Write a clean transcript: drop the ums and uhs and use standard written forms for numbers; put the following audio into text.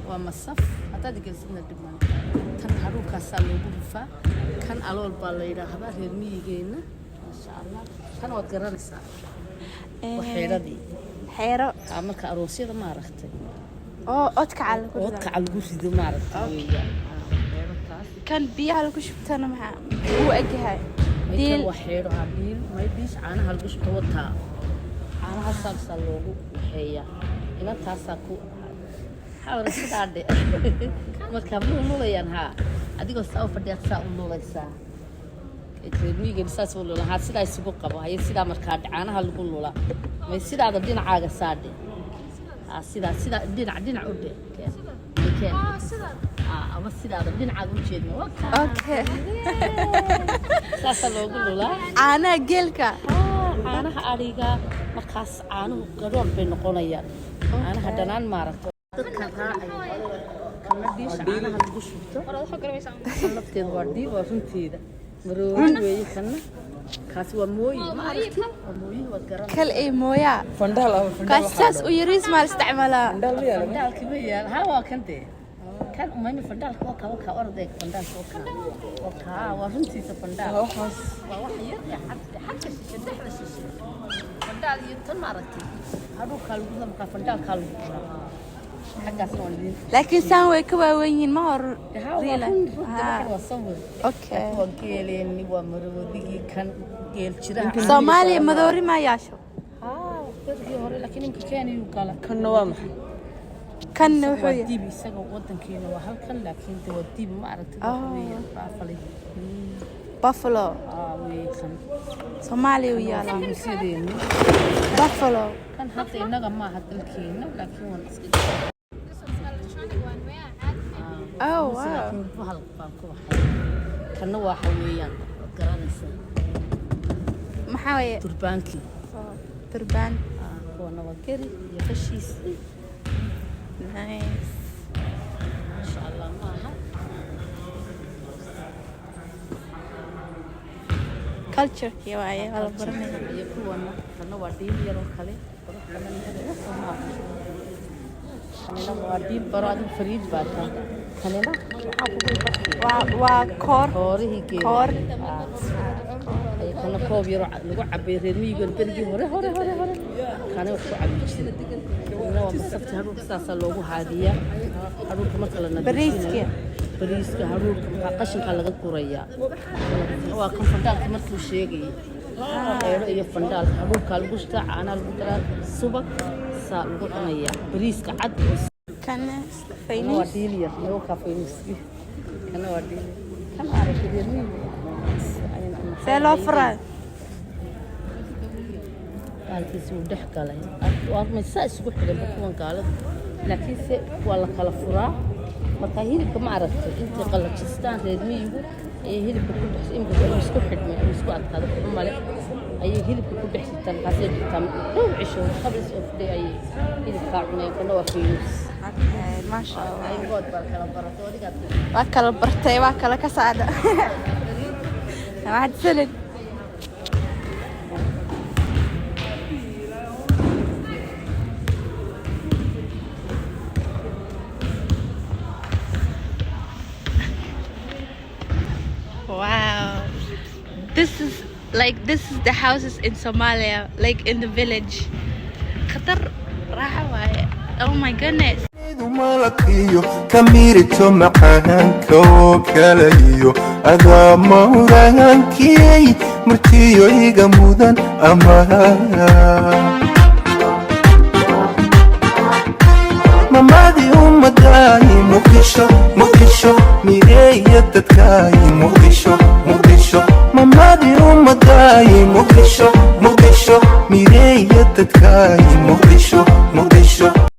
Waa masaf, haddaad gelisidna dhibman. Tan hadhuurkaasaa loogu hufaa. Kan alool baa la yidhaahdaa reer miyigeenna. Maasha Allah, tan waad garanaysaa, waa xeedhadii. Xeero. Aa, marka aroosyada, maaragtay. Oo oodkaca lagu rido. Oodkaca lagu rido, maaragtay, weeyaan. Aa, xeedho taas. Kan biyaha lagu shubtana maxaa uu egyahay? May Diil. Kan waa xeedho, haa, dhiil. May, dhiish caanaha lagu shubto wataa. Caanaha saasaa loogu waxeeyaa. Inantaasaa ku xawra sidaa dhe. Marka lululayaan, haa, adigoo saa u fadhiyaad saa u lulaysaa. Reer miyigeena saas u lula. Haa, sidaa isugu qabo. Haye, sidaa markaa dhe, caanaha lagu lulaa. May, sidaada dhinacaaga saa dhe. Haa, sidaa, sidaa, dhinac dhinac u dhe. Keen. May, keen. Aa, ama sidaada dhinacaaga u jeedna waa kaa. Okay. Saasaa loogu lulaa. Caanaha geelka. Haa, caanaha adhiga. Markaas caanuhu gadhoor bay noqonayaan, caanaha dhanaan, maaragta, dadka raacaya. Kana dhiisha caanaha lagu shubto. Kan lafteeda waa dhiil, waa runteeda, maroodi weeye. Kana kaasi waa mooye, ma aragtid? Waa mooyihi, waad garanaysaa. Kal ay mooyaa. Fandhaal ama fandhaal. Kaas saas u yariis maa la isticmaalaa? Fandhaal ma yaala? Fandhaalki ma yaal. Haa, waa kan dee. Kan umayna fandhaalka waa kaa, waa kaa. Ordeeg, fandhaalka waa kaa, waa kaa, waa runtiisa fandhaal. Waxaas. Waa wax yar ee xagga shishe, dhexda shishe, fandhaal iyo tan, maaragtay, hadhuukaa lagu markaa fandhaalkaa lagu guraa. Xaggaasna waan idin Laakiin saan way ka waaweyn yihiin, ma hor? Haa, waa Real. run runta. Haa. Waxan waa sawir. Okay. Waa geeleeni, waa maroodigii, kan geel jiraha. Soomaaliya madoori ma yeesho? Haa, berigii hore, laakiin imka Keeniyuu gala. Kanna waa maxay? Kanna waa wuxuu yahay? Dibi isaga. Wadankeena waa halkan, laakiin de waa dibi, ma aragtid? Waxa weeyaan baafalay. Buffalo. Aa, weeye kan. Soomaaliya u yaalaa. Faynuusyadeeni. Buffalo. Kan hadda innaga maaha dalkeena, laakiin waan iska Oh, wow. Laakiin bahal baan ku waxay. Kanna waxa weeyaan, waad garanaysaa. Maxaa waye? Durbaankii. Oh, durbaan. Aa, kuwana waa geri iyo qashiisii. Nice. Maasha Allah, maaha? Culture-kii waaye, waa la baranaya. Iyo kuwana, kanna waa dhiil yar oo kale, qurux badan iyada, soo maaha? Kanina waa dhiil baro, adigu fariid baa taa. Kanina waxaa kugu barkiya. Waa koor. Koorihii geela. Koor. Ay, kana koob yaroo lagu cabay reer miyigan berigii hore hore hore hore, kana wax ku cabi jiray. Kana waa masafta hadhuurka, saasaa loogu haadiyaa hadhuurka marka la nadiifinayo. Bariiska. Bariiska, hadhuurka, maxaa qashinka laga gurayaa. Waa kan fandhaalka markuu sheegayay, xeero iyo fandhaalka hadhuurkaa lagu shitaa, caanaa lagu daraa, subag saa lagu cunayaa, bariiska cad oo Kana kana waa faynuus. Dhiil yar nago kaa faynuuski. Kana waa dhiil kan, aragtay, reer miyiga. See loo furaa? Baalkiisi wuu dhex galay. Waa saa isugu xidhanba kuwan gaalada, laakiinse waa la kala furaa. Marka hilibka, ma aragtay, intay qalajistaan reer miyigu ayay hilibka ku dhex, imika uu isku xidhmay uu isku adkaado wuxu male, ayay hilibka ku dhex sitaan. Markaasay dhigtaan dhowr cisho, couples of day ayay hilibkaa cuneen. Kana waa faynuus. Okay, maasha Allah. Aygood baa kala baratay adigaad. Waa kala bartay, waa kala ka saadha. Mahadsanid. Wow. This is like, this is the houses in Somalia, like in the village. Khatar raaxa waaye. Oh my goodness. Malakiyo kamirito macaanka oo kale iyo adaa mawraankiyey murtiyo iga mudan amaa mamadii ummadaay Muqdisho, Muqdisho, mideeya dadkaay Muqdisho, Muqdisho, mamadii ummadaay Muqdisho, Muqdisho, mideeya dadkaay Muqdisho, Muqdisho.